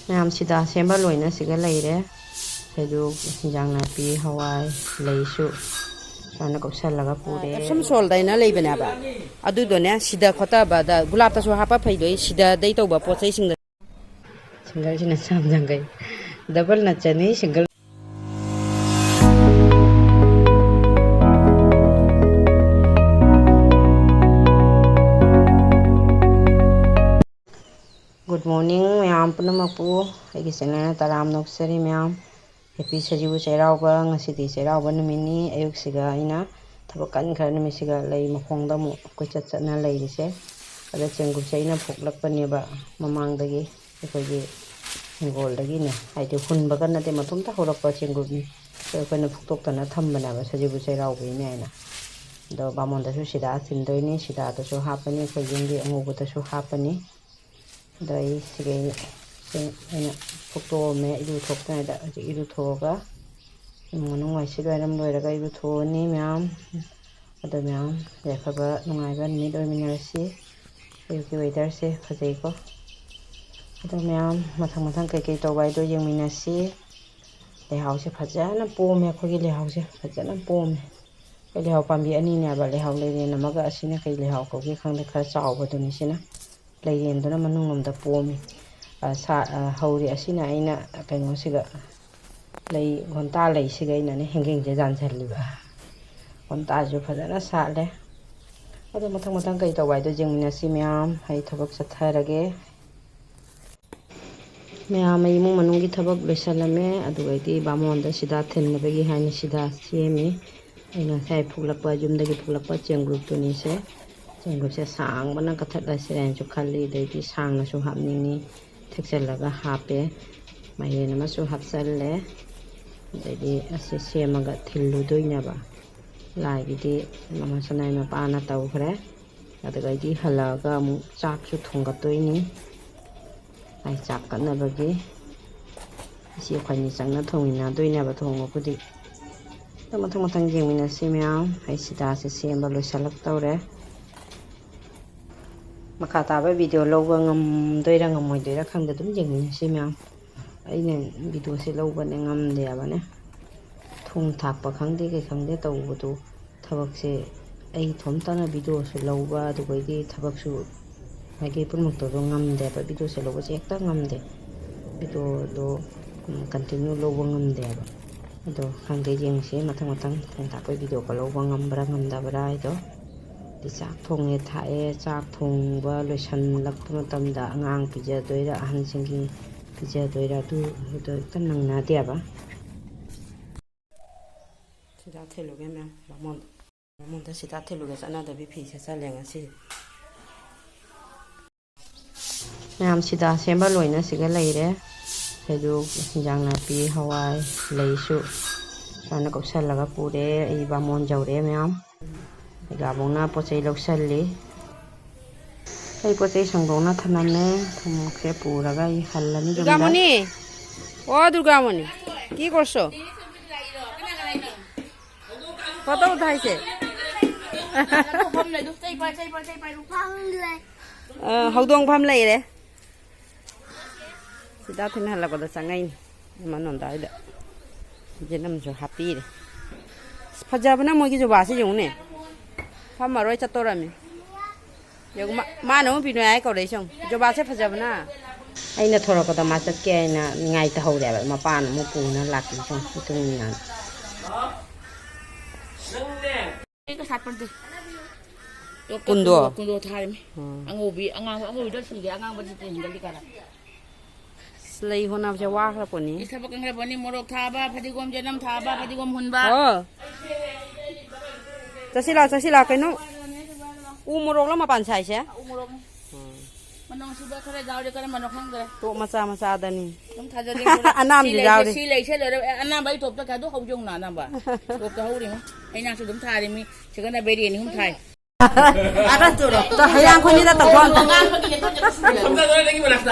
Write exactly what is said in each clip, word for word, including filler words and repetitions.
ꯃꯌꯥꯝ ꯁꯤꯗ ꯁꯦꯝꯕ ꯂꯣꯏꯅ ꯁꯤꯒ ꯂꯩꯔꯦ꯫ ꯍꯩꯗꯣꯛ, ꯏꯟꯖꯥꯡ ꯅꯥꯄꯤ, ꯍꯋꯥꯏ, ꯂꯩꯁꯨ ꯁꯨꯃꯥꯏꯅ ꯀꯨꯞꯁꯜꯂꯒ ꯄꯨꯔꯦ꯫ ꯑꯦꯞꯁꯝ ꯁꯣꯜꯗ ꯍꯥꯏꯅ ꯂꯩꯕꯅꯦꯕ꯫ ꯑꯗꯨꯗꯣꯅꯦ, ꯁꯤꯗ ꯈꯣꯠꯇꯕꯗ ꯒꯨꯂꯥꯞꯇꯁꯨ ꯍꯥꯞꯄ ꯐꯩꯗꯣ, ꯑꯩ ꯁꯤꯗꯗꯩ ꯇꯧꯕ ꯄꯣꯠ ꯆꯩꯁꯤꯡꯗ꯫ ꯁꯤꯡꯒꯜꯁꯤꯅ ꯆꯥꯝ ꯌꯥꯡꯈꯩ, ꯗꯕꯜꯅ ꯆꯅꯤ, ꯁꯤꯡꯒꯜ꯫ Good morning ꯃꯌꯥꯝ ꯄꯨꯝꯅꯃꯛꯄꯨ꯫ ꯑꯩꯒꯤ ꯆꯦꯅꯦꯜ ꯇꯔꯥꯝꯅ ꯑꯣꯛꯆꯔꯤ ꯃꯌꯥꯝ꯫ Happy ꯁꯖꯤꯕꯨ ꯆꯩꯔꯥꯎꯕ꯫ ꯉꯁꯤꯗꯤ ꯆꯩꯔꯥꯎꯕ ꯅꯨꯃꯤꯠꯅꯤ꯫ ꯑꯌꯨꯛꯁꯤꯒ ꯑꯩꯅ ꯊꯕꯛ ꯀꯟꯈ꯭ꯔ ꯅꯨꯃꯤꯠꯁꯤꯒ ꯂꯩ ꯃꯈꯣꯡꯗ ꯑꯃꯨꯛ ꯀꯣꯏꯆꯠ ꯆꯠꯅ ꯂꯩꯔꯤꯁꯦ꯫ ꯑꯗ ꯆꯦꯡꯀꯨꯞꯁꯦ ꯑꯩꯅ ꯐꯨꯛꯂꯛꯄꯅꯦꯕ ꯃꯃꯥꯡꯗꯒꯤ, ꯑꯩꯈꯣꯏꯒꯤ ꯍꯤꯡꯒꯣꯜꯗꯒꯤꯅꯦ, ꯍꯥꯏꯗꯤ ꯍꯨꯟꯕꯒ ꯅꯠꯇꯦ, ꯃꯇꯣꯝꯇ ꯍꯧꯔꯛꯄ ꯆꯦꯡꯀꯨꯞꯅꯤ꯫ ꯑꯗꯣ ꯑꯩꯈꯣꯏꯅ ꯐꯨꯛꯇꯣꯛꯇꯅ ꯊꯝꯕꯅꯦꯕ ꯁꯖꯤꯕꯨ ꯆꯩꯔꯥꯎꯕꯒꯤꯅꯦ ꯍꯥꯏꯅ꯫ ꯑꯗꯣ ꯕꯥꯃꯣꯟꯗꯁꯨ ꯁꯤꯗꯥ ꯊꯤꯟꯗꯣꯏꯅꯤ, ꯁꯤꯗꯥꯗꯁꯨ ꯍꯥꯞꯄꯅꯤ, ꯑꯩꯈꯣꯏ ꯌꯨꯝꯒꯤ ꯑꯉꯧꯕꯗꯁꯨ ꯍꯥꯞꯄꯅꯤ꯫ ꯑꯗꯣ ꯑꯩ ꯁꯤꯒꯩ ꯁꯦ ꯑꯩꯅ ꯐꯨꯛꯇꯣꯛꯑꯝꯃꯦ ꯏꯔꯨ ꯊꯣꯛꯇ꯭ꯔꯤꯉꯩꯗ꯫ ꯍꯧꯖꯤꯛ ꯏꯔꯨ ꯊꯣꯛꯑꯒ ꯏꯃꯨꯡ ꯃꯅꯨꯡ ꯋꯥꯏ ꯁꯤꯠ ꯋꯥꯏꯔꯝ ꯂꯣꯏꯔꯒ ꯏꯔꯨ ꯊꯣꯛꯑꯅꯤ ꯃꯌꯥꯝ꯫ ꯑꯗꯣ ꯃꯌꯥꯝ, ꯌꯥꯏꯐꯕ ꯅꯨꯡꯉꯥꯏꯕ ꯅꯨꯃꯤꯠ ꯑꯣꯏꯃꯤꯟꯅꯔꯁꯤ꯫ ꯑꯌꯨꯛꯀꯤ ꯋꯦꯗꯔꯁꯦ ꯐꯖꯩꯀꯣ꯫ ꯑꯗꯣ ꯃꯌꯥꯝ, ꯃꯊꯪ ꯃꯊꯪ ꯀꯩꯀꯩ ꯇꯧꯕ ꯍꯥꯏꯗꯣ ꯌꯦꯡꯃꯤꯟꯅꯁꯤ꯫ ꯂꯩꯍꯥꯎꯁꯦ ꯐꯖꯅ ꯄꯣꯝꯃꯦ ꯑꯩꯈꯣꯏꯒꯤ ꯂꯩꯍꯥꯎꯁꯦ, ꯐꯖꯅ ꯄꯣꯝꯃꯦ꯫ ꯑꯩꯈꯣꯏ ꯂꯩꯍꯥꯎ ꯄꯥꯝꯕꯤ ꯑꯅꯤꯅꯦꯕ, ꯂꯩꯍꯥꯎ ꯂꯩꯔꯦꯟ ꯑꯃꯒ꯫ ꯑꯁꯤꯅ ꯀꯩ ꯂꯩꯍꯥꯎ ꯀꯧꯒꯦ ꯈꯪꯗꯦ, ꯈꯔ ꯆꯥꯎꯕꯗꯨꯅꯤ ꯁꯤꯅ꯫ ꯂꯩꯔꯦꯟꯗꯨꯅ ꯃꯅꯨꯡ ꯂꯣꯝꯗ ꯄꯣꯝꯃꯤ꯫ ꯑ, ꯁꯥ-, ꯑ, ꯍꯧꯔꯤ ꯑꯁꯤꯅ ꯑꯩꯅ ꯀꯩꯅꯣꯁꯤꯒ, ꯂꯩ, ꯒꯣꯟꯇꯥ ꯂꯩꯁꯤꯒ ꯑꯩꯅꯅꯦ ꯍꯦꯡꯒꯦꯡꯁꯦ ꯌꯥꯟꯁꯤꯜꯂꯤꯕ꯫ ꯒꯣꯟꯇꯥꯁꯨ ꯐꯖꯅ ꯁꯥꯠꯂꯦ꯫ ꯑꯗꯣ ꯃꯊꯪ ꯃꯊꯪ ꯀꯩ ꯇꯧꯕ ꯍꯥꯏꯗꯣ ꯌꯦꯡꯃꯤꯟꯅꯁꯤ ꯃꯌꯥꯝ꯫ ꯑꯩ ꯊꯕꯛ ꯆꯠꯊꯔꯒꯦ꯫ ꯃꯌꯥꯝ, ꯑꯩ ꯏꯃꯨꯡ ꯃꯅꯨꯡꯒꯤ ꯊꯕꯛ ꯂꯣꯏꯁꯜꯂꯝꯃꯦ꯫ ꯑꯗꯨꯒ ꯑꯩꯗꯤ ꯕꯥꯃꯣꯟꯗ ꯁꯤꯗꯥ ꯊꯤꯟꯅꯕꯒꯤ ꯍꯥꯏꯅ ꯁꯤꯗꯥ ꯁꯦꯝꯃꯤ꯫ ꯑꯩ ꯉꯁꯥꯏ ꯐꯨꯛꯂꯛꯄ, ꯌꯨꯝꯗꯒꯤ ꯐꯨꯛꯂꯛꯄ ꯆꯦꯡꯒ꯭ꯔꯨꯞꯇꯨꯅꯤꯁꯦ꯫ ꯆꯦꯡꯒ꯭ꯔꯨꯞꯁꯦ ꯁꯥꯡꯕꯅ ꯀꯛꯊꯠꯂꯁꯤꯔ ꯍꯥꯏꯅꯁꯨ ꯈꯜꯂꯤ, ꯑꯗꯩꯗꯤ ꯁꯥꯡꯅꯁꯨ ꯍꯥꯞꯅꯤꯡꯉꯤ꯫ ꯊꯦꯛꯆꯜꯂꯒ ꯍꯥꯞꯄꯦ꯫ ꯃꯥꯏꯔꯦꯟ ꯑꯃꯁꯨ ꯍꯥꯞꯆꯜꯂꯦ꯫ ꯑꯗꯩꯗꯤ ꯑꯁꯤ ꯁꯦꯝꯃꯒ ꯊꯤꯜꯂꯨꯗꯣꯏꯅꯦꯕ꯫ ꯂꯥꯏꯒꯤꯗꯤ ꯃꯃꯥ ꯁꯅꯥꯏ ꯃꯄꯥꯅ ꯇꯧꯈ꯭ꯔꯦ꯫ ꯑꯗꯨꯒ ꯑꯩꯗꯤ ꯍꯜꯂꯛꯑꯒ ꯑꯃꯨꯛ ꯆꯥꯛꯁꯨ ꯊꯣꯡꯒꯠꯇꯣꯏꯅꯤ꯫ ꯂꯥꯏ ꯆꯥꯛ ꯀꯠꯅꯕꯒꯤ ꯏꯆꯦ ꯑꯩꯈꯣꯏꯅꯤ ꯆꯪꯅ ꯊꯣꯡꯃꯤꯟꯅꯗꯣꯏꯅꯦꯕ ꯊꯣꯡꯕꯕꯨꯗꯤ꯫ ꯑꯗꯣ ꯃꯊꯪ ꯃꯊꯪ ꯌꯦꯡꯃꯤꯟꯅꯁꯤ ꯃꯌꯥꯝ꯫ ꯑꯩ ꯁꯤꯗꯥꯁꯦ ꯁꯦꯝꯕ ꯂꯣꯏꯁꯤꯜꯂꯛꯇꯧꯔꯦ꯫ ꯃꯈꯥ ꯇꯥꯕ ꯚꯤꯗꯤꯑꯣ ꯂꯧꯕ ꯉꯝꯗꯣꯏꯔꯥ ꯉꯝꯃꯣꯏꯗꯣꯏꯔꯥ ꯈꯪꯗꯦ, ꯑꯗꯨꯝ ꯌꯦꯡꯃꯤꯟꯅꯁꯤ ꯃꯌꯥꯝ꯫ ꯑꯩꯅ ꯚꯤꯗꯤꯑꯣꯁꯦ ꯂꯧꯕꯅꯦ ꯉꯝꯗꯦꯕꯅꯦ꯫ ꯊꯣꯡ ꯊꯥꯛꯄ ꯈꯪꯗꯦ ꯀꯩ ꯈꯪꯗꯦ ꯇꯧꯕꯗꯣ, ꯊꯕꯛꯁꯦ ꯑꯩ ꯏꯊꯣꯝꯇꯅ ꯚꯤꯗꯤꯑꯣꯁꯨ ꯂꯧꯕ, ꯑꯗꯨꯒꯩꯗꯤ ꯊꯕꯛꯁꯨ ꯃꯥꯏꯀꯩ ꯄꯨꯝꯅꯃꯛꯇꯁꯨ ꯉꯝꯗꯦꯕ, ꯚꯤꯗꯤꯑꯣꯁꯦ ꯂꯧꯕꯁꯦ ꯍꯦꯛꯇ ꯉꯝꯗꯦ꯫ ꯚꯤꯗꯤꯑꯣꯗꯣ ꯀꯟꯇꯤꯅ꯭ꯌꯨ ꯂꯧꯕ ꯉꯝꯗꯦꯕ꯫ ꯑꯗꯣ ꯈꯪꯗꯦ, ꯌꯦꯡꯁꯤ ꯃꯊꯪ ꯃꯊꯪ ꯊꯣꯡ ꯊꯥꯛꯄꯒꯤ ꯚꯤꯗꯤꯑꯣꯒ ꯂꯧꯕ ꯉꯝꯕ꯭ꯔꯥ ꯉꯝꯗꯕ꯭ꯔꯥ ꯍꯥꯏꯗꯣ꯫ ꯑꯗꯩ ꯆꯥꯛ ꯊꯣꯡꯉꯦ ꯊꯥꯛꯑꯦ, ꯆꯥꯛ ꯊꯣꯡꯕ ꯂꯣꯏꯁꯤꯜꯂꯛꯄ ꯃꯇꯝꯗ ꯑꯉꯥꯡ ꯄꯤꯖꯗꯣꯏꯔꯥ ꯑꯍꯟꯁꯤꯡꯒꯤ ꯄꯤꯖꯗꯣꯏꯔꯥ ꯑꯗꯨ, ꯑꯗꯨꯗꯣ ꯍꯦꯛꯇ ꯅꯪꯅꯗꯦꯕ꯫ ꯁꯤꯗ ꯊꯤꯜꯂꯨꯒꯦ ꯃꯌꯥꯝ ꯕꯥꯃꯣꯟꯗ꯫ ꯕꯥꯃꯣꯟꯗ ꯁꯤꯗ ꯊꯤꯜꯂꯨꯒꯦ ꯆꯠꯅꯗꯕꯤ ꯐꯤ ꯁꯦꯠꯆꯜꯂꯦ ꯉꯁꯤ꯫ ꯃꯌꯥꯝ ꯁꯤꯗ ꯁꯦꯝꯕ ꯂꯣꯏꯅ ꯁꯤꯒ ꯂꯩꯔꯦ꯫ ꯐꯩꯖꯣꯛ, ꯏꯟꯖꯥꯡ ꯅꯥꯄꯤ, ꯍꯋꯥꯏ, ꯂꯩꯁꯨ ꯁꯨꯃꯥꯏꯅ ꯀꯨꯞꯁꯜꯂꯒ ꯄꯨꯔꯦ꯫ ꯑꯩ ꯕꯥꯃꯣꯟ ꯌꯧꯔꯛꯑꯦ ꯃꯌꯥꯝ꯫ ꯏꯒꯥꯕꯣꯛꯅ ꯄꯣꯠ ꯆꯩ ꯂꯧꯁꯜꯂꯤ꯫ ꯑꯩ ꯄꯣꯠ ꯆꯩ ꯁꯦꯡꯗꯣꯛꯅ ꯊꯅꯝꯃꯦ꯫ ꯊꯨꯝꯃꯣꯛꯁꯦ ꯄꯨꯔꯒ ꯑꯩ ꯍꯜꯂꯅꯤ ꯌꯨꯝꯗ꯫ দুর্গামণি, ও দুর্গামণি, কি করছো? ꯐꯣꯇꯣ ꯊꯥꯏꯁꯦ꯫ ꯐꯝꯂꯦ꯫ ꯑ, ꯍꯧꯗꯣꯡ ꯐꯝ ꯂꯩꯔꯦ꯫ ꯁꯤꯗ ꯊꯤꯟ ꯍꯜꯂꯛꯄꯗ ꯆꯪꯉꯛꯏꯅꯤ꯫ ꯃꯅꯣꯟꯗ ꯍꯣꯏꯗ ꯖꯦꯅꯝꯁꯨ ꯍꯥꯞꯄꯤꯔꯦ꯫ ꯑꯁ, ꯐꯖꯕꯅ ꯃꯣꯏꯒꯤ ꯖꯨꯕꯥꯁꯦ ꯌꯦꯡꯉꯨꯅꯦ꯫ ꯐꯝꯃꯔꯣꯏ, ꯆꯠꯇꯣꯔꯝꯃꯤ꯫ ꯌꯦꯡꯉꯨ, ꯃꯥ-, ꯃꯥꯅ ꯑꯃꯨꯛ ꯄꯤꯅꯣ ꯍꯥꯏ ꯀꯧꯔꯛꯏꯁꯦ ꯌꯦꯡꯉꯨ꯫ ꯖꯨꯕꯥꯁꯦ ꯐꯖꯕꯅ꯫ ꯑꯩꯅ ꯊꯣꯔꯛꯄꯗ ꯃꯥ ꯆꯠꯀꯦ ꯍꯥꯏꯅ ꯅꯤꯡꯉꯥꯏ ꯇꯧꯍꯧꯔꯦꯕ꯫ ꯃꯄꯥꯅ ꯑꯃꯨꯛ ꯄꯨꯅ ꯂꯥꯛꯄꯤꯁꯦ ꯌꯦꯡꯉꯨ, ꯃꯇꯨꯡ ꯏꯟꯅ꯫ ꯑꯩꯒ ꯁꯥꯠꯄꯟꯗꯦ꯫ ꯀꯨꯟꯗꯣ? ꯀꯨꯟꯗꯣ ꯊꯥꯔꯤꯃꯤ꯫ ꯎꯝ꯫ ꯑꯉꯧꯕꯤ, ꯑꯉꯥꯡꯕ, ꯑꯉꯧꯕꯤꯗꯣ ꯁꯤꯒꯦ, ꯑꯉꯥꯡꯕꯗꯤ ꯍꯦꯟꯒꯠꯂꯤ ꯀꯥꯟꯅ꯫ ꯑꯁ, ꯂꯩ ꯍꯣꯠꯅꯕꯁꯦ ꯋꯥꯈ꯭ꯔ ꯄꯣꯠꯅꯤ꯫ ꯏꯁ, ꯊꯕꯛ ꯀꯟꯈ꯭ꯔ ꯄꯣꯠꯅꯤ꯫ ꯃꯣꯔꯣꯛ ꯊꯥꯕ, ꯐꯗꯤꯒꯣꯝ ꯆꯅꯝ ꯊꯥꯕ, ꯐꯗꯤꯒꯣꯝ ꯍꯨꯟꯕ꯫ ꯑꯣ꯫ ꯆꯠꯁꯤ ꯂꯥꯎ, ꯆꯠꯁꯤ ꯂꯥꯎ꯫ ꯀꯩꯅꯣ? ꯎ ꯃꯣꯔꯣꯛꯂꯣ ꯃꯄꯥꯟ ꯁꯥꯏꯁꯦ? ꯎ ꯃꯣꯔꯣꯛꯅꯤ꯫ ꯎꯝ꯫ ꯃꯅꯨꯡꯁꯤꯗ ꯈꯔ ꯌꯥꯎꯔꯤ, ꯀꯔꯝꯕꯅꯣ ꯈꯪꯗ꯭ꯔꯦ꯫ ꯇꯣꯞ ꯃꯆꯥ ꯃꯆꯥꯗꯅꯤ꯫ ꯑꯗꯨꯝ ꯊꯥꯖꯗꯦ꯫ ꯑꯅꯥꯝꯗꯤ ꯁꯤ ꯂꯩ-, ꯌꯥꯎꯔꯤ꯫ ꯁꯤ ꯂꯩꯁꯦ ꯂꯣꯏꯔꯦ꯫ ꯑꯦ, ꯑꯅꯥꯝꯕ ꯑꯩ ꯇꯣꯞꯇ ꯀꯥꯗꯣ ꯍꯧꯖꯧꯅ ꯑꯅꯥꯝꯕ꯫ ꯇꯣꯞꯇ ꯍꯧꯔꯤꯉꯣ꯫ ꯍꯩꯅꯥꯡꯁꯨ ꯑꯗꯨꯝ ꯊꯥꯔꯤꯃꯤ꯫ ꯁꯤꯒꯅ ꯕꯦꯔꯤ ꯑꯅꯤ ꯑꯍꯨꯝ ꯊꯥꯏ꯫ ꯑꯗ ꯇꯨꯔꯣ꯫ ꯇꯣ ꯍꯌꯥꯡ ꯈꯣꯏꯅꯤꯗ ꯇꯧꯊꯣꯛꯑꯣ꯫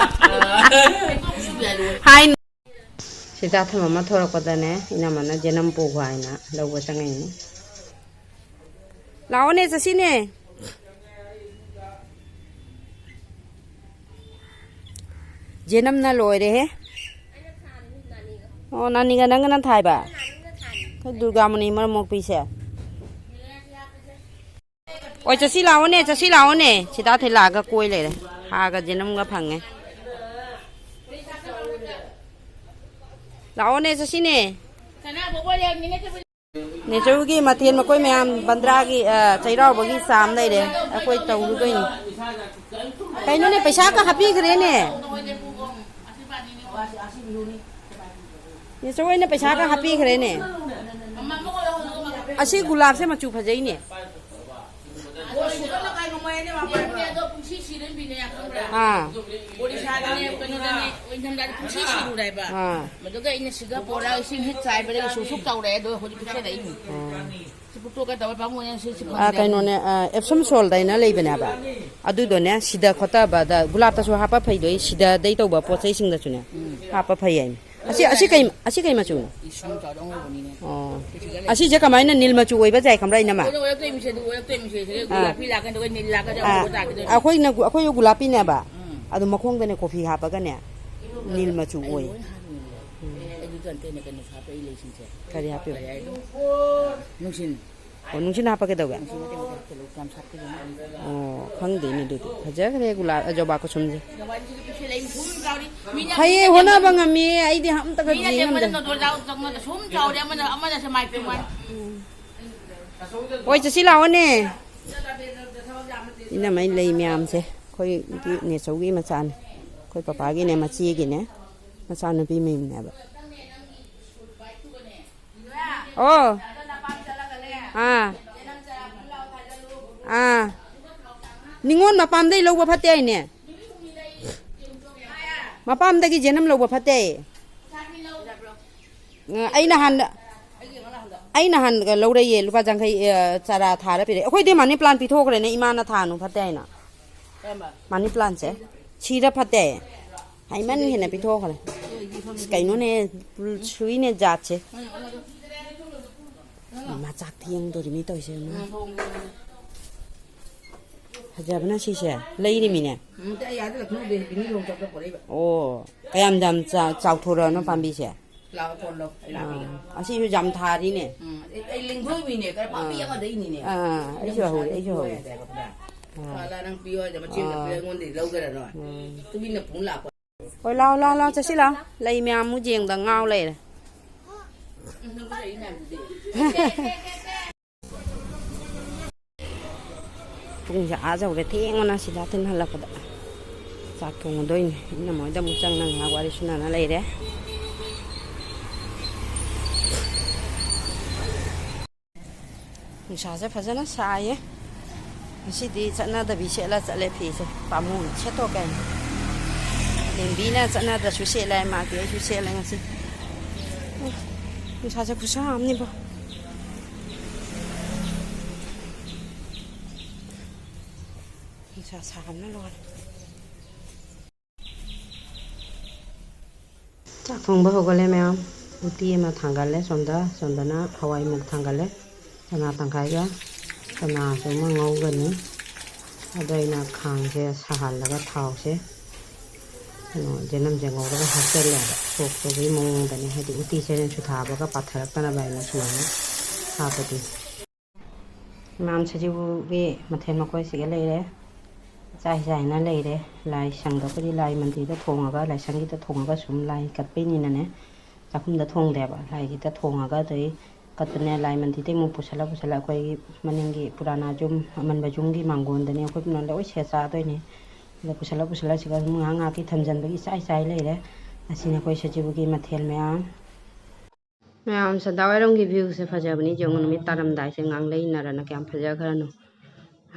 ꯍꯥꯏ꯫ ꯁꯤꯗ ꯊꯝꯃꯝꯃ ꯊꯣꯔꯛꯄꯗꯅꯦ, ꯏꯅꯝꯃꯅ ꯖꯦꯅꯝ ꯄꯨꯈꯣ ꯍꯥꯏꯅ ꯂꯧꯕ ꯆꯪꯉꯛꯏꯅꯤ꯫ ꯂꯥꯛꯑꯣꯅꯦ, ꯆꯠꯁꯤꯅꯦ꯫ ꯖꯦꯅꯝꯅ ꯂꯣꯏꯔꯦꯍꯦ꯫ ꯑꯣ, ꯅꯥꯅꯤꯒ ꯅꯪꯒꯅ ꯊꯥꯏꯕ? ꯑꯩꯈꯣꯏ ꯗꯨꯔꯒꯥꯃꯨꯅꯤ ꯃꯔꯝ ꯃꯣꯛꯄꯤꯁꯦ꯫ ꯑꯣꯏ, ꯆꯠꯁꯤ ꯂꯥꯛꯑꯣꯅꯦ, ꯆꯠꯁꯤ ꯂꯥꯛꯑꯣꯅꯦ꯫ ꯁꯤꯗꯥ ꯊꯤꯜꯂꯛꯑꯒ ꯀꯣꯏ ꯂꯩꯔꯦ꯫ ꯍꯥꯒ ꯖꯦꯅꯝꯒ ꯐꯪꯉꯦ꯫ ꯂꯥꯛꯑꯣꯅꯦ, ꯆꯠꯁꯤꯅꯦ꯫ ꯅꯦꯆꯧꯒꯤ ꯃꯊꯦꯜ ꯃꯀꯣꯏ ꯃꯌꯥꯝ ꯕꯟꯗ꯭ꯔꯥꯒꯤ, ꯑ, ꯆꯩꯔꯥꯎꯕꯒꯤ ꯆꯥꯝ ꯂꯩꯔꯦ꯫ ꯑꯩꯈꯣꯏ ꯇꯧꯔꯨꯗꯣꯏꯅꯤ꯫ ꯀꯩꯅꯣꯅꯦ, ꯄꯩꯁꯥꯒ ꯍꯥꯞꯄꯤꯈ꯭ꯔꯦꯅꯦ꯫ ꯅꯦꯆꯧ ꯍꯣꯏꯅ ꯄꯩꯁꯥꯒ ꯍꯥꯞꯄꯤꯈ꯭ꯔꯦꯅꯦ꯫ ꯑꯁꯤ ꯒꯨꯂꯥꯞꯁꯦ ꯃꯆꯨ ꯐꯖꯩꯅꯦ꯫ ꯑꯥ꯫ ꯑꯥ꯫ ꯃꯗꯨꯒ ꯑꯩꯅ ꯁꯤꯒ ꯄꯣꯔꯛꯑꯒ ꯏꯁꯤꯡ ꯍꯦꯛ ꯆꯥꯏꯕꯗꯒꯤ ꯁꯨꯛ ꯁꯨꯛ ꯇꯧꯔꯛꯑꯦ, ꯑꯗꯣ ꯍꯧꯖꯤꯛ ꯄꯤꯛꯁꯜꯂꯛꯏꯅꯤ꯫ ꯑꯥ꯫ ꯁꯤ ꯄꯨꯛꯇꯣꯛꯀ ꯇꯧꯔ ꯄꯥꯝꯃꯨꯏꯅꯦ, ꯁꯤ, ꯁꯤ ꯑꯥ, ꯐꯪꯗꯦ꯫ ꯀꯩꯅꯣꯅꯦ, ꯑꯥ, Epsom salt ꯍꯥꯏꯅ ꯂꯩꯕꯅꯦꯕ꯫ ꯑꯗꯨꯗꯣꯅꯦ, ꯁꯤꯗ ꯈꯣꯠꯇꯕꯗ ꯒꯨꯂꯥꯞꯇꯁꯨ ꯍꯥꯞꯄ ꯐꯩꯗꯣ, ꯑꯩ ꯁꯤꯗꯗꯩ ꯇꯧꯕ ꯄꯣꯠ ꯆꯩꯁꯤꯡꯗꯁꯨꯅꯦ, ꯎꯝ꯫ ꯍꯥꯞꯄ ꯐꯩ ꯍꯥꯏꯅꯦ꯫ ꯑꯁꯤ, ꯑꯁꯤ ꯀꯩ, ꯑꯁꯤ ꯀꯩ ꯃꯆꯨꯅꯣ? ꯏꯁꯤꯡ ꯆꯥꯎꯗ ꯑꯉꯧꯕꯅꯤꯅꯦ꯫ ꯑꯣ꯫ ꯑꯁꯤꯁꯦ ꯀꯃꯥꯏꯅ ꯅꯤꯜ ꯃꯆꯨ ꯑꯣꯏꯕ ꯌꯥꯏ ꯈꯪꯕ꯭ꯔꯥ, ꯏꯅꯝꯃ? ꯑꯣꯏꯔꯛꯇꯣꯏꯃꯤꯁꯦ, ꯑꯗꯨ ꯑꯣꯏꯔꯛꯇꯣꯏꯃꯤꯁꯦ, ꯁꯤꯗ ꯑꯥ꯫ ꯒꯨꯂꯥꯄꯤ ꯂꯥꯛꯀꯅꯤ, ꯑꯗꯨꯒ ꯅꯤꯜ ꯂꯥꯛꯀꯅꯤ, ꯑꯥ꯫ ꯑꯉꯧꯕ ꯂꯥꯛꯀꯅꯤ꯫ ꯑꯩꯈꯣꯏꯅ, ꯑꯩꯈꯣꯏꯁꯨ ꯒꯨꯂꯥꯄꯤꯅꯦꯕ꯫ ꯎꯝ꯫ ꯑꯗꯨ ꯃꯈꯣꯡꯗꯅꯦ ꯀꯣꯐꯤ ꯍꯥꯞꯄꯒꯅꯦ, ꯅꯤꯜ ꯃꯆꯨ ꯑꯩ ꯑꯣꯏ꯫ ꯂꯣꯏ ꯍꯥꯞꯄꯤꯅꯦ꯫ ꯎꯝ꯫ ꯑꯩ ꯑꯗꯨ ꯅꯠꯇꯦꯅꯦ ꯀꯩꯅꯣꯁꯨ ꯍꯥꯞꯄꯛꯏ ꯂꯩꯁꯤꯡꯁꯦ꯫ ꯀꯔꯤ ꯍꯥꯞꯄꯤꯕ? ꯀꯔꯤ ꯍꯥꯏꯅꯣ? ꯅꯨꯡꯁꯤꯟ꯫ ꯑꯣ, ꯅꯨꯡꯁꯤꯠ ꯍꯥꯞꯄ ꯀꯩꯗꯧꯒꯦ? ꯅꯨꯡꯁꯤꯠ ꯃꯇꯦꯛ ꯃꯇꯦꯛ ꯍꯥꯞꯆꯜꯂꯨ, ꯌꯥꯝ ꯁꯥꯠꯄ ꯌꯦꯡꯉꯨ꯫ ꯑꯣ, ꯈꯪꯗꯦꯅꯦ ꯑꯗꯨꯗꯤ꯫ ꯐꯖꯈ꯭ꯔꯦ ꯒꯨꯂꯥꯞ, ꯑ, ꯖꯣꯕꯥ ꯀꯨꯁꯨꯝꯁꯦ꯫ ꯖꯣꯕꯥꯁꯤꯁꯨ ꯄꯤꯛꯁꯦ ꯂꯩ, ꯁꯨꯝ ꯆꯥꯎꯔꯤ꯫ ꯃꯤꯅ, ꯐꯩꯌꯦ, ꯃꯤꯅ ꯍꯣꯠꯅꯕ ꯂꯦꯡꯕꯗ, ꯉꯝꯃꯤꯌꯦ꯫ ꯑꯩꯗꯤ ꯑꯝꯇꯒ ꯃꯤꯅ ꯌꯦꯡ ꯂꯦꯡꯕꯗ ꯉꯝꯗꯦ꯫ ꯅꯣꯗꯣꯜ ꯌꯥꯎ-, ꯆꯪꯉꯗ ꯁꯨꯝ ꯆꯥꯎꯔꯤ, ꯑꯃꯅ, ꯑꯃꯅꯁꯨ ꯃꯥꯏ ꯄꯤꯡ ꯋꯥꯅꯤ꯫ ꯍꯣꯏ, ꯆꯠꯁꯤ ꯂꯥꯛꯑꯣꯅꯦ꯫ ꯏꯅꯝꯃꯩ ꯂꯩ ꯃꯌꯥꯝꯁꯦ ꯑꯩꯈꯣꯏꯒꯤ ꯅꯦꯆꯧꯒꯤ ꯃꯆꯥꯅꯤ꯫ ꯑꯩꯈꯣꯏ ꯄꯄꯥꯒꯤꯅꯦ, ꯃꯆꯦꯒꯤꯅꯦ, ꯃꯆꯥꯅꯨꯄꯤ ꯃꯌꯨꯝꯅꯦꯕ꯫ ꯑꯣ꯫ ꯑꯥ꯫ ꯑꯥ꯫ ꯅꯤꯉꯣꯜ ꯃꯄꯥꯝꯗꯩ ꯂꯧꯕ ꯐꯠꯇꯦ ꯍꯥꯏꯅꯦ꯫ ꯃꯄꯥꯝꯗꯒꯤ ꯖꯦꯅꯝ ꯂꯧꯕ ꯐꯠꯇꯦ꯫ ꯑ, ꯑꯩ ꯅꯍꯥꯟ, ꯑꯩ ꯅꯍꯥꯟ ꯂꯧꯔꯛꯏꯌꯦ, ꯂꯨꯄꯥ ꯌꯥꯡꯈꯩ, ꯑ, ꯆꯥꯔꯥ ꯊꯥꯔ ꯄꯤꯔꯛꯑꯦ꯫ ꯑꯩꯈꯣꯏꯗꯤ ꯃꯅꯤ ꯄ꯭ꯂꯥꯟ ꯄꯤꯊꯣꯛꯈ꯭ꯔꯦꯅꯦ, ꯏꯃꯥꯅ ꯊꯥꯅꯨ ꯐꯠꯇꯦ ꯍꯥꯏꯅ꯫ ꯀꯔꯝꯕ? ꯃꯅꯤ ꯄ꯭ꯂꯥꯟꯁꯦ꯫ ꯁꯤꯔ ꯐꯠꯇꯦ꯫ ꯍꯥꯏꯃꯟꯈꯤꯅ ꯄꯤꯊꯣꯛꯈ꯭ꯔꯦ꯫ ꯑꯁ, ꯀꯩꯅꯣꯅꯦ, ꯁꯨꯏꯅꯦ ꯖꯥꯠꯁꯦ꯫ ꯃꯥ ꯆꯥꯛ ꯊꯦꯡꯗꯣꯔꯤꯃꯤ ꯇꯧꯔꯤꯁꯦ, ꯌꯦꯡꯉꯨꯅꯦ꯫ ꯐꯖꯕꯅ ꯁꯤꯁꯦ ꯂꯩꯔꯤꯃꯤꯅꯦ꯫ ꯎꯝ, ꯑꯩ ꯑꯥꯗ ꯂꯛꯅꯧꯗ ꯕꯤꯅꯤ ꯂꯨꯍꯣꯡ ꯆꯠꯄꯗ ꯄꯣꯔꯛꯏꯕ꯫ ꯑꯣ, ꯀꯌꯥꯝ ꯌꯥꯝ ꯆꯥ-, ꯆꯥꯎꯊꯣꯔꯛꯑꯅꯣ ꯄꯥꯝꯕꯤꯁꯦ? ꯂꯥꯛꯑꯣ, ꯀꯣꯟ ꯂꯧ, ꯑꯩ ꯂꯥꯛꯄꯤꯒꯦ꯫ ꯑꯥ, ꯑꯁꯤꯁꯨ ꯌꯥꯝ ꯊꯥꯔꯤꯅꯦ꯫ ꯎꯝ, ꯑꯩ, ꯑꯩ ꯂꯦꯡꯊꯣꯛꯏꯃꯤꯅꯦ, ꯀꯔ ꯄꯥꯝꯕꯤ ꯑꯥ꯫ ꯑꯃꯗꯩꯅꯤꯅꯦ꯫ ꯑꯥ, ꯑꯩꯁꯨ ꯍꯧꯔꯦ, ꯑꯩꯁꯨ ꯍꯧꯔꯦ꯫ ꯍꯥꯏꯗꯦꯕ ꯈꯔ꯫ ꯑꯥ꯫ ꯂꯥ, ꯂꯥ, ꯅꯪ ꯄꯤꯌꯣ ꯍꯥꯏꯗꯦ, ꯃꯆꯦꯅ ꯑꯥ꯫ ꯄꯤꯔ ꯑꯩꯉꯣꯟꯗꯩ ꯂꯧꯗꯣꯏꯔ ꯅꯣꯏ? ꯎꯝ꯫ ꯇꯨꯃꯤꯟꯅ ꯄꯨ ꯂꯥꯛꯄ꯫ ꯍꯣꯏ, ꯂꯥꯎ, ꯂꯥꯎ, ꯂꯥꯎ, ꯆꯠꯁꯤ ꯂꯥꯎ꯫ ꯂꯩ ꯃꯌꯥꯝ ꯑꯃꯨꯛ ꯌꯦꯡꯗ ꯉꯥꯎ ꯂꯩꯔꯦ꯫ ꯎꯝ, ꯅꯪ ꯂꯩ ꯃꯌꯥꯝꯗꯨꯗꯤ꯫ ꯄꯨꯡꯁꯦ ꯑꯥ ꯌꯧꯔꯦ, ꯊꯦꯡꯕꯅ ꯁꯤꯗ ꯊꯤꯟ ꯍꯜꯂꯛꯄꯗ꯫ ꯆꯥꯛ ꯊꯣꯡꯉꯗꯣꯏꯅꯦ꯫ ꯏꯅꯝꯃ ꯍꯣꯏꯗ ꯑꯃꯨꯛ ꯆꯪ ꯅꯪ ꯉꯥꯏꯍꯥꯛ ꯋꯥꯔꯤ ꯁꯥꯟꯅꯅ ꯂꯩꯔꯦ꯫ ꯅꯨꯡꯁꯥꯁꯦ ꯐꯖꯅ ꯁꯥꯏꯌꯦ꯫ ꯉꯁꯤꯗꯤ ꯆꯠꯅꯗꯕꯤ ꯁꯦꯠꯂ ꯆꯠꯂꯦ ꯐꯤꯁꯦ꯫ ꯄꯥꯝꯃꯨ ꯁꯦꯠꯇꯣꯛꯀꯦ ꯍꯥꯏꯅ꯫ ꯂꯦꯝꯕꯤꯅ ꯆꯠꯅꯗ꯭ꯔꯁꯨ ꯁꯦꯠꯂꯦ ꯍꯥꯏ ꯃꯥꯗꯤ, ꯑꯩꯁꯨ ꯁꯦꯠꯂꯦ ꯉꯁꯤ꯫ ꯅꯨꯡꯁꯥꯁꯦ ꯈꯨꯁꯥ ꯑꯃꯅꯤꯕꯣ꯫ ꯅꯨꯡꯁꯥ ꯁꯥꯕꯅ ꯂꯣꯏꯔꯦ꯫ ꯆꯥꯛ ꯊꯣꯡꯕ ꯍꯧꯒꯠꯂꯦ ꯃꯌꯥꯝ꯫ ꯎꯇꯤ ꯑꯃ ꯊꯥꯡꯒꯠꯂꯦ ꯁꯣꯝꯗ, ꯁꯣꯝꯗꯅ ꯍꯋꯥꯏ ꯃꯨꯛ ꯊꯥꯡꯒꯠꯂꯦ꯫ ꯆꯅꯥ ꯇꯪꯈꯥꯏꯒ ꯆꯅꯥꯁꯨ ꯑꯃ ꯉꯧꯒꯅꯤ꯫ ꯑꯗꯣ ꯑꯩꯅ ꯈꯥꯡꯁꯦ ꯁꯥꯍꯜꯂꯒ ꯊꯥꯎꯁꯦ ꯀꯩꯅꯣ, ꯌꯦꯅꯝꯁꯦ ꯉꯧꯔꯒ ꯍꯥꯞꯆꯜꯂꯦꯕ꯫ ꯁꯣꯛ ꯇꯧꯕꯒꯤ ꯃꯑꯣꯡꯗꯅꯦ, ꯍꯥꯏꯗꯤ ꯎꯇꯤꯁꯦ ꯁꯨꯊꯥꯕꯒ ꯄꯥꯊꯔꯛꯇꯅꯕ ꯍꯥꯏꯅ ꯁꯨꯃꯥꯏꯅ ꯍꯥꯞꯄꯗꯤ꯫ ꯃꯌꯥꯝ ꯁꯖꯤꯕꯨꯒꯤ ꯃꯊꯦꯜ ꯃꯀꯣꯏꯁꯤꯒ ꯂꯩꯔꯦ꯫ ꯆꯥꯏ ꯆꯥꯏꯅ ꯂꯩꯔꯦ꯫ ꯂꯥꯏ ꯁꯪꯗꯕꯨꯗꯤ ꯂꯥꯏ ꯃꯟꯗꯤꯔꯗ ꯊꯣꯡꯉꯒ, ꯂꯥꯏꯁꯪꯒꯤꯗ ꯊꯣꯡꯉꯒ ꯁꯨꯝ ꯂꯥꯏ ꯀꯠꯄꯩꯅꯤꯅꯅꯦ, ꯆꯥꯛꯈꯨꯝꯗ ꯊꯣꯡꯗꯦꯕ꯫ ꯂꯥꯏꯒꯤꯗ ꯊꯣꯡꯉꯒ ꯑꯗꯩ ꯀꯠꯄꯅꯦ꯫ ꯂꯥꯏ ꯃꯟꯗꯤꯔꯗꯩ ꯑꯃꯨꯛ ꯄꯨꯁꯜꯂ ꯄꯨꯁꯜꯂ ꯑꯩꯈꯣꯏꯒꯤ ꯃꯅꯤꯡꯒꯤ ꯄꯨꯔꯥꯅꯥ ꯌꯨꯝ, ꯑꯃꯟꯕ ꯌꯨꯝꯒꯤ ꯃꯥꯡꯒꯣꯟꯗꯅꯦ ꯑꯩꯈꯣꯏ ꯄꯨꯝꯅꯃꯛ ꯂꯣꯏ ꯁꯦ ꯆꯥꯗꯣꯏꯅꯦ꯫ ꯑꯗ ꯄꯨꯁꯜꯂ ꯄꯨꯁꯜꯂ ꯁꯤꯒ ꯑꯗꯨꯝ ꯉꯥꯏꯍꯥꯛ ꯉꯥꯏꯍꯥꯛꯀꯤ ꯊꯝꯖꯟꯕꯒꯤ ꯆꯥꯏ ꯆꯥꯏ ꯂꯩꯔꯦ꯫ ꯑꯁꯤꯅꯤ ꯑꯩꯈꯣꯏ ꯁꯖꯤꯕꯨꯒꯤ ꯃꯊꯦꯜ ꯃꯌꯥꯝ꯫ ꯃꯌꯥꯝ, ꯁꯟꯗꯥꯋꯥꯏꯔꯝꯒꯤ viewꯁꯦ ꯐꯖꯕꯅꯤ꯫ ꯌꯦꯡꯉꯨ, ꯅꯨꯃꯤꯠ ꯇꯥꯔꯝꯗꯥꯏꯁꯦ ꯉꯥꯡꯂꯩꯅꯔꯅ ꯀꯌꯥꯝ ꯐꯖꯈ꯭ꯔꯅꯣ꯫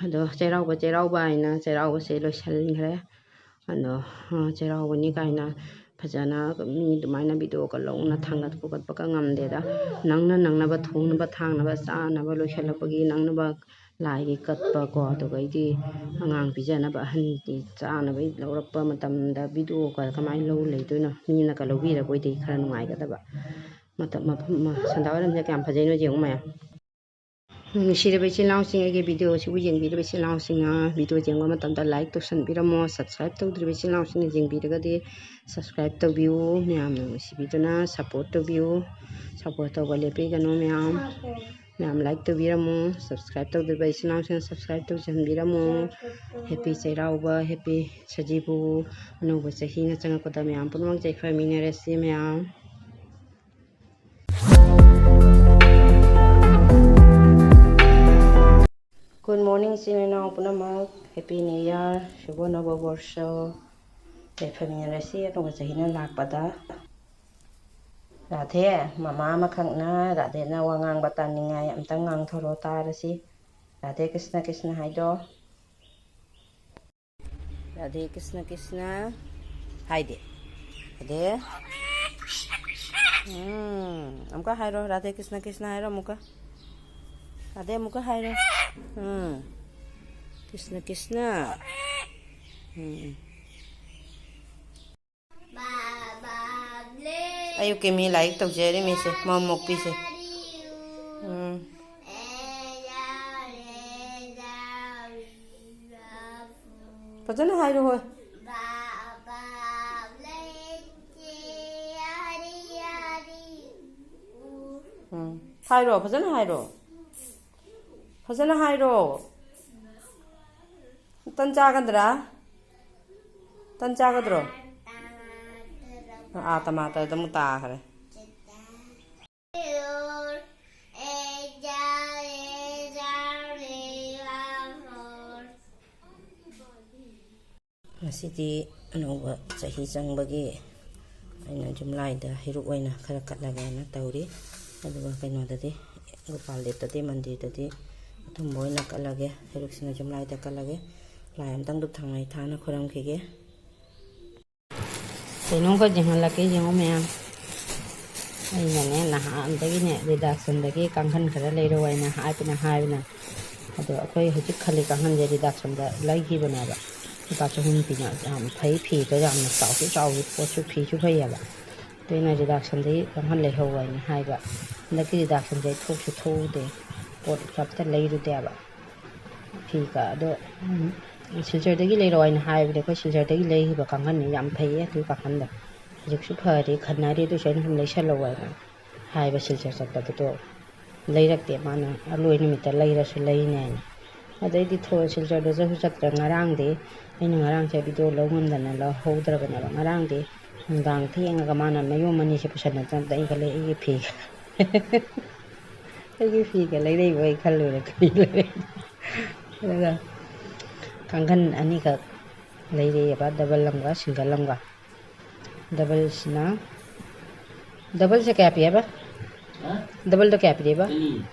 ꯑꯗꯣ ꯆꯩꯔꯥꯎꯕ, ꯆꯩꯔꯥꯎꯕ ꯍꯥꯏꯅ ꯆꯩꯔꯥꯎꯕꯁꯦ ꯂꯣꯏꯁꯤꯟꯈ꯭ꯔꯦ꯫ ꯑꯗꯣ, ꯑ, ꯆꯩꯔꯥꯎꯕꯅꯤ ꯀꯥꯏꯅ ꯐꯖꯅ ꯃꯤ ꯑꯗꯨꯃꯥꯏꯅ videoꯒ ꯂꯧꯅ ꯊꯥꯡꯒꯠ ꯄꯨꯈꯠꯄꯒ ꯉꯝꯗꯦꯗ꯫ ꯅꯪꯅ ꯅꯪꯅꯕ ꯊꯣꯡꯅꯕ ꯊꯥꯡꯅꯕ ꯆꯥꯅꯕ ꯂꯣꯏꯁꯤꯜꯂꯛꯄꯒꯤ ꯅꯪꯅꯕ ꯂꯥꯏꯒꯤ ꯀꯠꯄ ꯀꯣ, ꯑꯗꯨꯒꯩꯗꯤ ꯑꯉꯥꯡ ꯄꯤꯖꯅꯕ ꯑꯍꯟꯒꯤ ꯆꯥꯅꯕ ꯂꯧꯔꯛꯄ ꯃꯇꯝꯗ videoꯒ ꯀꯃꯥꯏꯅ ꯂꯧ ꯂꯩꯗꯣꯏꯅꯣ? ꯃꯤꯅꯒ ꯂꯧꯕꯤꯔꯕꯣꯏꯗꯤ ꯈꯔ ꯅꯨꯡꯉꯥꯏꯒꯗꯕ꯫ ꯃꯇꯝ, ꯃꯐꯝ, ꯃ-, ꯁꯟꯗꯥꯋꯥꯏꯔꯝꯁꯦ ꯀꯌꯥꯝ ꯐꯖꯩꯅꯣ ꯌꯦꯡꯉꯨ ꯃꯌꯥꯝ꯫ ꯅꯨꯡꯁꯤꯔꯕ ꯏꯆꯤꯜ ꯏꯅꯥꯎꯁꯤꯡ, ꯑꯩꯒꯤ video ꯑꯁꯤꯕꯨ ꯌꯦꯡꯕꯤꯔꯕ ꯏꯆꯤꯜ ꯏꯅꯥꯎꯁꯤꯡꯅ video ꯌꯦꯡꯕ ꯃꯇꯝꯗ like ꯇꯧꯁꯟꯕꯤꯔꯝꯃꯣ꯫ Subscribe ꯇꯧꯗ꯭ꯔꯤꯕ ꯏꯆꯤꯜ ꯏꯅꯥꯎꯁꯤꯡꯅ ꯌꯦꯡꯕꯤꯔꯒꯗꯤ subscribe ꯇꯧꯕꯤꯌꯨ꯫ ꯃꯌꯥꯝꯅ ꯅꯨꯡꯁꯤꯕꯤꯗꯨꯅ support ꯇꯧꯕꯤꯌꯨ꯫ Support ꯇꯧꯕ ꯂꯦꯞꯄꯤꯒꯅꯨ ꯃꯌꯥꯝ꯫ ꯃꯌꯥꯝ like ꯇꯧꯕꯤꯔꯝꯃꯨ꯫ Subscribe ꯇꯧꯗ꯭ꯔꯤꯕ ꯏꯆꯤꯜ ꯏꯅꯥꯎꯁꯤꯡꯅ subscribe ꯇꯧꯁꯤꯟꯕꯤꯔꯝꯃꯨ꯫ Happy ꯆꯩꯔꯥꯎꯕ, happy ꯁꯖꯤꯕꯨ, ꯑꯅꯧꯕ ꯆꯍꯤꯅ ꯆꯪꯉꯛꯄꯗ ꯃꯌꯥꯝ ꯄꯨꯝꯅꯃꯛ ꯌꯥꯏꯐꯃꯤꯟꯅꯔꯁꯤ ꯃꯌꯥꯝ꯫ Good morning, ꯏꯆꯤꯟ ꯏꯅꯥꯎ ꯄꯨꯝꯅꯃꯛ꯫ Happy New Year, ꯁꯨꯚ ꯅꯕ ꯕꯔꯁ꯫ ꯌꯥꯏꯐꯃꯤꯟꯅꯔꯁꯤ ꯑꯅꯧꯕ ꯆꯍꯤꯅ ꯂꯥꯛꯄꯗ꯫ ꯔꯥꯙꯦ, ꯃꯃꯥ ꯑꯃꯈꯛꯅ ꯔꯥꯙꯦꯅ ꯋꯥ ꯉꯥꯡꯕ ꯇꯥꯅꯤꯡꯉꯥꯏ ꯑꯝꯇꯪ ꯉꯥꯡꯊꯣꯔꯣ ꯇꯥꯔꯁꯤ꯫ ꯔꯥꯙꯦ ꯀ꯭ꯔꯤꯁꯅ ꯀ꯭ꯔꯤꯁꯅ ꯍꯥꯏꯗꯣ꯫ ꯔꯥꯙꯦ ꯀ꯭ꯔꯤꯁꯅ ꯀ꯭ꯔꯤꯁꯅ ꯍꯥꯏꯗꯦ꯫ ꯔꯥꯙꯦ꯫ ꯎꯝ, ꯑꯃꯨꯛꯀ ꯍꯥꯏꯔꯣ, ꯔꯥꯙꯦ ꯀ꯭ꯔꯤꯁꯅ ꯀ꯭ꯔꯤꯁꯅ ꯍꯥꯏꯔꯣ ꯑꯃꯨꯛꯀ꯫ ꯔꯥꯙꯦ ꯑꯃꯨꯛꯀ ꯍꯥꯏꯔꯣ꯫ ꯎꯝ꯫ ꯀ꯭ꯔꯤꯁꯅ ꯀ꯭ꯔꯤꯁꯅ꯫ ꯎꯝ, ꯎꯝ꯫ ꯑꯌꯨꯛꯀꯤ ꯃꯤ ꯂꯥꯏꯔꯤꯛ ꯇꯧꯖꯔꯤꯃꯤꯁꯦ, ꯃꯃꯣꯛꯄꯤꯁꯦ꯫ ꯎꯝ꯫ ꯐꯖꯅ ꯍꯥꯏꯔꯣ ꯍꯣꯏ꯫ ꯎꯝ꯫ ꯍꯥꯏꯔꯣ, ꯐꯖꯅ ꯍꯥꯏꯔꯣ꯫ ꯐꯖꯅ ꯍꯥꯏꯔꯣ꯫ ꯇꯟ ꯆꯥꯒꯗ꯭ꯔꯥ? ꯇꯟ ꯆꯥꯒꯗ꯭ꯔꯣ? ꯑꯥ, ꯇꯃꯥꯇꯔꯗ ꯑꯃꯨꯛ ꯇꯥꯈ꯭ꯔꯦ꯫ ꯉꯁꯤꯗꯤ ꯑꯅꯧꯕ ꯆꯍꯤ ꯆꯪꯕꯒꯤ ꯑꯩꯅ ꯌꯨꯝꯂꯥꯏꯗ ꯍꯩꯔꯨꯛ ꯑꯣꯏꯅ ꯈꯔ ꯀꯠꯂꯒꯦꯅ ꯇꯧꯔꯤ꯫ ꯑꯗꯨꯒ ꯀꯩꯅꯣꯗꯗꯤ, ꯒꯣꯄꯥꯜ ꯗꯦꯕꯇꯗꯤ, ꯃꯟꯗꯤꯔꯗꯗꯤ ꯑꯊꯨꯝꯕ ꯑꯣꯏꯅ ꯀꯠꯂꯒꯦ꯫ ꯍꯩꯔꯨꯛꯁꯤꯅ ꯌꯨꯝꯂꯥꯏꯗ ꯀꯠꯂꯒꯦ꯫ ꯂꯥꯏ ꯑꯝꯇꯪ ꯙꯨꯞ ꯊꯥꯎꯃꯩ ꯊꯥꯅ ꯈꯣꯏꯔꯝꯈꯤꯒꯦ꯫ ꯀꯩꯅꯣꯝꯈꯛ ꯌꯦꯡꯍꯜꯂꯛꯀꯦ, ꯌꯦꯡꯉꯣ ꯃꯌꯥꯝ꯫ ꯑꯩꯅꯅꯦ, ꯅꯍꯥꯟꯗꯒꯤꯅꯦ, ꯔꯤꯗꯥꯛꯁꯟꯗꯒꯤ ꯀꯥꯡꯈꯟ ꯈꯔ ꯂꯩꯔꯛꯑꯣ ꯍꯥꯏꯅ ꯍꯥꯏꯕꯅ ꯍꯥꯏꯕꯅ꯫ ꯑꯗꯣ ꯑꯩꯈꯣꯏ ꯍꯧꯖꯤꯛ ꯈꯜꯂꯤ ꯀꯥꯡꯈꯟꯁꯦ ꯔꯤꯗꯥꯛꯁꯟꯗ ꯂꯩꯈꯤꯕꯅꯦꯕ꯫ ꯂꯨꯄꯥ ꯆꯍꯨꯝ ꯄꯤꯅ ꯌꯥꯝ ꯐꯩ, ꯐꯤꯗꯣ ꯌꯥꯝꯅ ꯆꯥꯎꯁꯨ ꯆꯥꯎꯏ, ꯄꯣꯠꯁꯨ, ꯐꯤꯁꯨ ꯐꯩꯌꯦꯕ꯫ ꯑꯗꯨ ꯑꯩꯅ ꯔꯤꯗꯥꯛꯁꯟꯗꯒꯤ ꯀꯥꯡꯈꯟ ꯂꯩꯍꯧ ꯍꯥꯏꯅ ꯍꯥꯏꯕ꯫ ꯍꯟꯗꯛꯀꯤ ꯔꯤꯗꯥꯛꯁꯟꯁꯦ ꯑꯩ ꯊꯣꯛꯁꯨ ꯊꯣꯛꯎꯗꯦ꯫ ꯄꯣꯠ ꯑꯝꯇ ꯂꯩꯔꯨꯗꯦꯕ꯫ ꯐꯤꯒ ꯑꯗꯣ, ꯎꯝ, ꯁꯤꯜꯆꯔꯗꯒꯤ ꯂꯩꯔꯛꯑꯣ ꯍꯥꯏꯅ ꯍꯥꯏꯕꯅꯦ꯫ ꯑꯩꯈꯣꯏ ꯁꯤꯜꯆꯔꯗꯒꯤ ꯂꯩꯈꯤꯕ ꯀꯥꯡꯈꯟꯅꯤ, ꯌꯥꯝ ꯐꯩꯌꯦ ꯑꯗꯨꯒꯤ ꯀꯥꯡꯈꯟꯗꯣ꯫ ꯍꯧꯖꯤꯛꯁꯨ ꯐꯔꯦ, ꯈꯟꯅꯔꯦ, ꯑꯗꯨꯁꯨ ꯑꯩꯅ ꯁꯨꯝ ꯂꯩꯁꯜꯂꯛꯑꯣ ꯍꯥꯏꯅ ꯍꯥꯏꯕ ꯁꯤꯜꯆꯔ ꯆꯠꯄꯗꯨꯗꯣ꯫ ꯂꯩꯔꯛꯇꯦ ꯃꯥꯅ, "ꯑꯂꯣꯏ ꯅꯨꯃꯤꯠꯇ ꯂꯩꯔꯁꯨ ꯂꯩꯅꯤ" ꯍꯥꯏꯅ꯫ ꯑꯗꯩꯗꯤ ꯊꯣ-, ꯁꯤꯜꯆꯔꯗ ꯆꯠꯁꯨ ꯆꯠꯇ꯭ꯔꯦ꯫ ꯉꯔꯥꯡꯗꯤ ꯑꯩꯅ ꯉꯔꯥꯡꯁꯦ ꯚꯤꯗꯤꯑꯣ ꯂꯧ ꯉꯝꯗꯅ ꯂꯧꯍꯧꯗ꯭ꯔꯕꯅꯦꯕ꯫ ꯉꯔꯥꯡꯗꯤ ꯅꯨꯡꯗꯥꯡ ꯊꯦꯡꯉꯒ ꯃꯥꯅ ꯃꯌꯨꯝ ꯑꯅꯤꯁꯦ ꯄꯨꯁꯟꯅꯗꯅ ꯑꯩ ꯈꯜꯂꯦ ꯑꯩꯒꯤ ꯐꯤꯒ ꯑꯩꯒꯤ ꯐꯤꯒ ꯂꯩꯔꯛꯏꯕꯣꯏ ꯈꯜꯂꯨꯔꯦ꯫ ꯀꯔꯤ ꯂꯩꯔꯛꯏ? ꯑꯗꯨꯒ ꯀꯥꯡꯈꯟ ꯑꯅꯤꯈꯛ ꯂꯩꯔꯛꯑꯦꯕ, ꯗꯕꯜ ꯑꯃꯒ ꯁꯤꯡꯒꯜ ꯑꯃꯒ꯫ ꯗꯕꯜꯁꯤꯅ, ꯗꯕꯜꯁꯦ ꯀꯌꯥ ꯄꯤ ꯍꯥꯏꯕ? ꯍꯥ? ꯗꯕꯜꯗꯣ ꯀꯌꯥ ꯄꯤꯔꯦꯕ? ꯆꯅꯤ꯫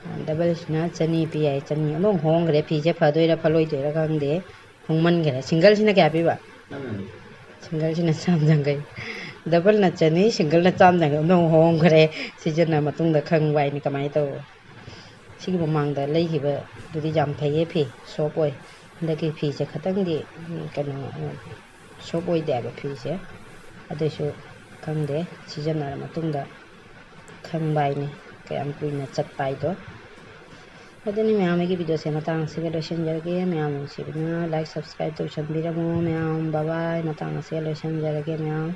ꯑ, ꯗꯕꯜꯁꯤꯅ ꯆꯅꯤ ꯄꯤ ꯍꯥꯏ, ꯆꯅꯤ꯫ ꯑꯃꯨꯛ ꯍꯣꯡꯈ꯭ꯔꯦ, ꯐꯤꯁꯦ ꯐꯗꯣꯏꯔꯥ ꯐꯂꯣꯏꯗꯣꯏꯔꯥ ꯈꯪꯗꯦ, ꯍꯣꯡꯃꯟꯈꯔꯦ꯫ ꯁꯤꯡꯒꯜꯁꯤꯅ ꯀꯌꯥ ꯄꯤꯕ? ꯆꯞ ꯃꯥꯟꯅꯩ꯫ ꯁꯤꯡꯒꯜꯁꯤꯅ ꯆꯥꯝ ꯌꯥꯡꯈꯩ, ꯗꯕꯜꯅ ꯆꯅꯤ, ꯁꯤꯡꯒꯜꯅ ꯆꯥꯝ ꯌꯥꯡꯈꯩ꯫ ꯑꯃꯨꯛ ꯍꯣꯡꯈ꯭ꯔꯦ, ꯁꯤꯖꯟꯅ ꯃꯇꯨꯡꯗ ꯈꯪꯕ ꯍꯥꯏꯅꯤ ꯀꯃꯥꯏꯅ ꯇꯧꯕ꯫ ꯁꯤꯒꯤ ꯃꯃꯥꯡꯗ ꯂꯩꯈꯤꯕꯗꯨꯗꯤ ꯌꯥꯝ ꯐꯩꯌꯦ, ꯐꯤ ꯁꯣꯞ ꯑꯣꯏ꯫ ꯍꯟꯗꯛꯀꯤ ꯐꯤꯁꯦ ꯈꯇꯪꯗꯤ, ꯎꯝ, ꯀꯩꯅꯣ, ꯎꯝ, ꯁꯣꯞ ꯑꯣꯏꯗꯦ ꯍꯥꯏꯕ ꯐꯤꯁꯦ꯫ ꯑꯗꯨꯏꯁꯨ ꯈꯪꯗꯦ, ꯁꯤꯖꯤꯟꯅꯔ ꯃꯇꯨꯡꯗ ꯈꯪꯕ ꯍꯥꯏꯅꯤ ꯀꯌꯥꯝ ꯀꯨꯏꯅ ꯆꯠꯄ ꯍꯥꯏꯗꯣ꯫ ꯑꯗꯨꯅꯤ ꯃꯌꯥꯝ, ꯑꯩꯒꯤ ꯚꯤꯗꯤꯑꯣꯁꯦ ꯃꯇꯥꯡ ꯑꯁꯤꯒ ꯂꯣꯏꯁꯤꯟꯖꯔꯒꯦ꯫ ꯃꯌꯥꯝ ꯅꯨꯡꯁꯤꯕꯅ like, subscribe ꯇꯧꯁꯟꯕꯤꯔꯝꯃꯣ ꯃꯌꯥꯝ꯫ Bye bye꯫ ꯃꯇꯥꯡ ꯑꯁꯤꯒ ꯂꯣꯏꯁꯤꯟꯖꯔꯒꯦ ꯃꯌꯥꯝ꯫